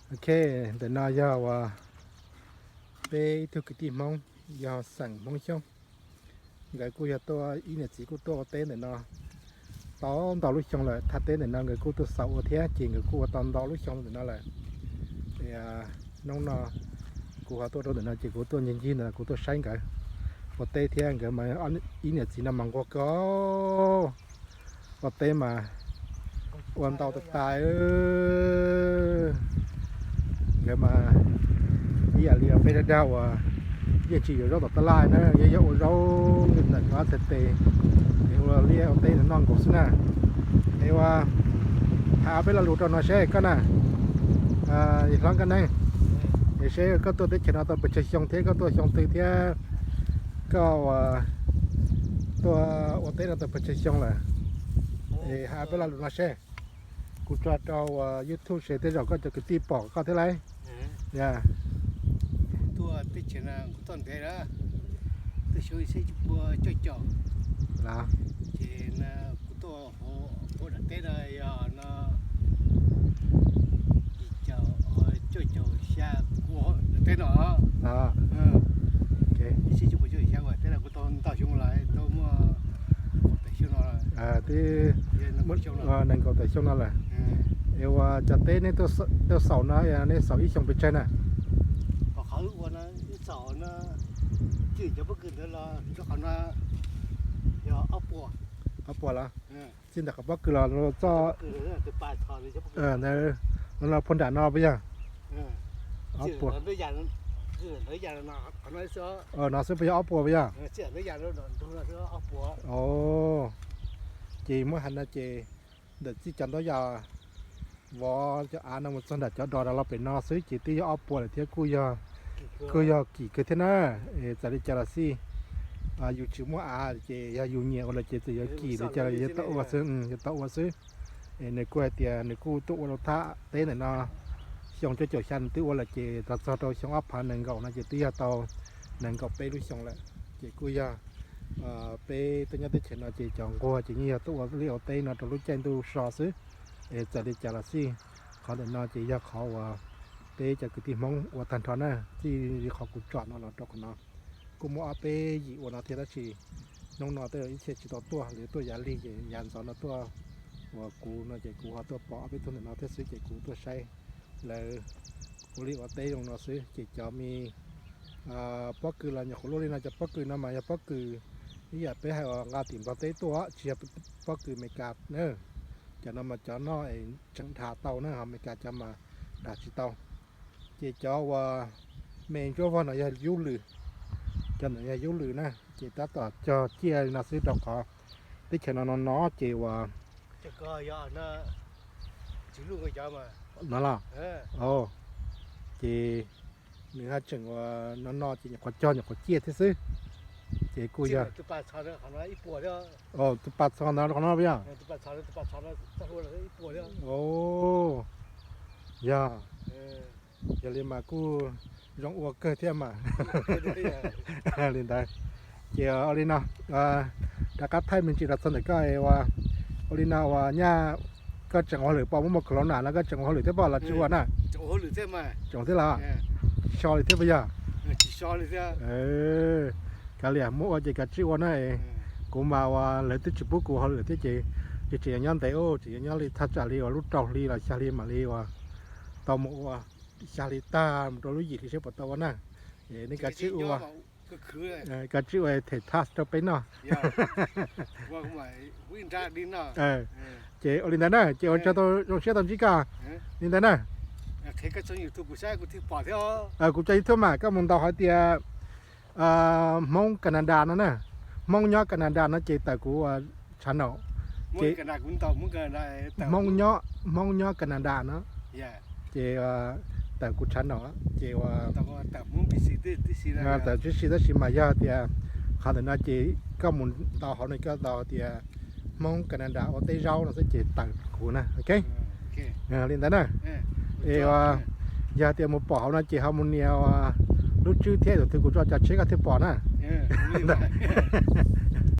Ok, ntawm no yog uas peb ib tug kwv tij Hmoob yog xeem Hmoob Xyooj, nkawd kuj yog tuaj, ib niam txiv kuj tuaj ua teb ntawm no tau ntau lub xyoo lawm. Thaj teb ntawm no nkawd kuj tuaj xaus ua thiab ces nkawd kuj ua tau ntau lub xyoo ntawm no lawm. Hnub no kuv ho tuaj rau ntawm no ces kuv tuaj ncig ncig ntawm no kuv tuaj saib nkawd ua teb thiab. Nkawd mas ib niam txiv no mas nquag kawg, ua teb mas ua ntau tas tas. Nkawd mas ib yam li peb dag dag uas yeej tsis yuav zaub tom tab laj na, yog yog ua zaub ntawm qab txhais tes, ua liaj ua teb noj nkaus xwb na. Es ua, tham peb lo lus rau no seb koj na, hlob Nkaj Neeb, es seb koj tuaj teb chaws no tau pes tsawg xyoo thiab koj tuaj xyoo twg thiab koj ua, tuaj ua teb no tau pes tsawg xyoo lawm? Es hais peb lo lus no seb, kuv tso rau YouTube seb tej zaum koj cov kwv tij pom koj thiab lauj. Yog, kuv tuaj teb chaws no kuv tuaj ntev lawm, tuaj xyoo ib txhiab cuaj pua cuaj caum, ces kuv tuaj hauv daim teb no yog no ib txhiab cuaj caum xya, kuv ua daim teb no, ib txhiab cuaj pua cuaj caum xya, ua daim teb no kuv tau ntau xyoo lawm, tau muaj nees nkaum tawm xyoo no lawm. Es ua cov teb neb tuaj xaus no neb xaus ib xyoos pes tsawg na? Qhov ua no, cov pob kws ntawd los rau qhov no yog ob puas, ob puas los? Txij ntawm qhov pob kws los txoj, ntawd no, no puag nram no puas yog? Ob puas. No xwb puas yog ob puas puas yog? Ces muab hais no ces ntawm txij cov ntaub yas vov cov av no mus txog nram cov dos rau los pem no xwb ces twb yog ob puas lawm thiab, kuj yog, kuj yog kim kawg thiab na. Es txawm li cas los xij, yus tsis muaj av ces yog yus nyiam ua lawm ces txawm yuav kim li cas los yuav tau ua xwb, yuav tau ua xwb. Es nws kuj hais tias nws kuj tuaj ua rau thaj teb ntawm no xyoo cuaj caum xya nws twb ua lawm ces txog txog rau xyoo ob phav nees nkaum no ces twb yog tau nees nkaum peb lub xyoo lawm. Ces kuj yog peb tuaj nyob teb chaws no ces cov nquag ces yeej yog tuaj ua liaj ua teb no rau lub caij ntuj so xwb. Es txawm li cas los xij, qhov ntawm no ces yog qhov uas peb cov kwv tij Hmoob ua tag nrho na, txij li qhov kuv tsom no los rau qhov no kuj muaj ob peb yim ua no thiab tab sis hnub no tej zaum ib txhia tsis tau tuaj, lawv tuaj yav lig ces yav ntxov no tuaj, uas kuv no ces kuv ho tuaj pom ob peb tug ntawm no thiab xwb ces kuv tuaj saib lawv ua liaj ua teb zoo no xwb. Ces cov me pob kws los nyuam qhuav luaj li no, cov pob kws no mas yog pob kws ib yam peb hais uas nqa tim Nplog teb tuaj tsis yog pob kws Amelikas na. Cov no mas cov noj es tseem dhas tau na, ho Amelikas cov mas dhas tsis tau. Ces cov uas me ntsuab vog no yog yub lwm, cov ntawd yog yub lwm na. Ces tab tom cog ciaj li no xwb rau qhov teb chaws no no no ces uas no los, ces nws haj tseem uas no no ces nyuam qhuav cog nyuam qhuav ciaj thiab xwb. Ces kuj yog tus pas txho ntawd qhov no puas yog? Yog, yog li mas kuj zoo ua kawg thiab mas. Li ntawd ces ua li no, rov qab thaij me ntsis los txog ntawm koj ua, ua li no uas nyaj koj tseem ua hauj lwm pom muaj muaj corona no koj tseem ua hauj lwm thiab pom los tsis ua na? Tseem thiab los? Tsis so li thiab puas yog? Kav liam, muaj ua ces kav tsij ua na. Kuv mas uas lawv twb tsis pub kuv ua hauj lwm thiab ces tseem yuav nyob ntev ub, tseem yuav nyob li thaj tsam li uas lub rau hli los xya hli mam li uas tau mus ua, xya hli tag mus rau lub yim hli seb puas tau ua na. Nej kav tsij ua, kav tsij ua them tas rau peb noj. Ces ua li ntawd na, ces ua tsaug zoo siab tau ntsib koj. Li ntawd na, kuv tso YouTube mas koj mus ntaus hais tias Hmoob Canada no na, Hmoob nyob Canada no ces tawm kuv channel, ces Hmoob nyob, Hmoob nyob Canada no, ces tawm kuv channel ces tawm tib si, tab sis mas yog tias qhov ntawm no ces koj mus ntaus hauv no koj ntaus tias Hmoob Canada ua teb zaub no xwb ces tawm kuv na, ok. Li ntawd na, es yog tias mus pom hauv no ces ho mus nias lub tswb thiab tus twg kuv tso cov tsheb koj thiaj pom na.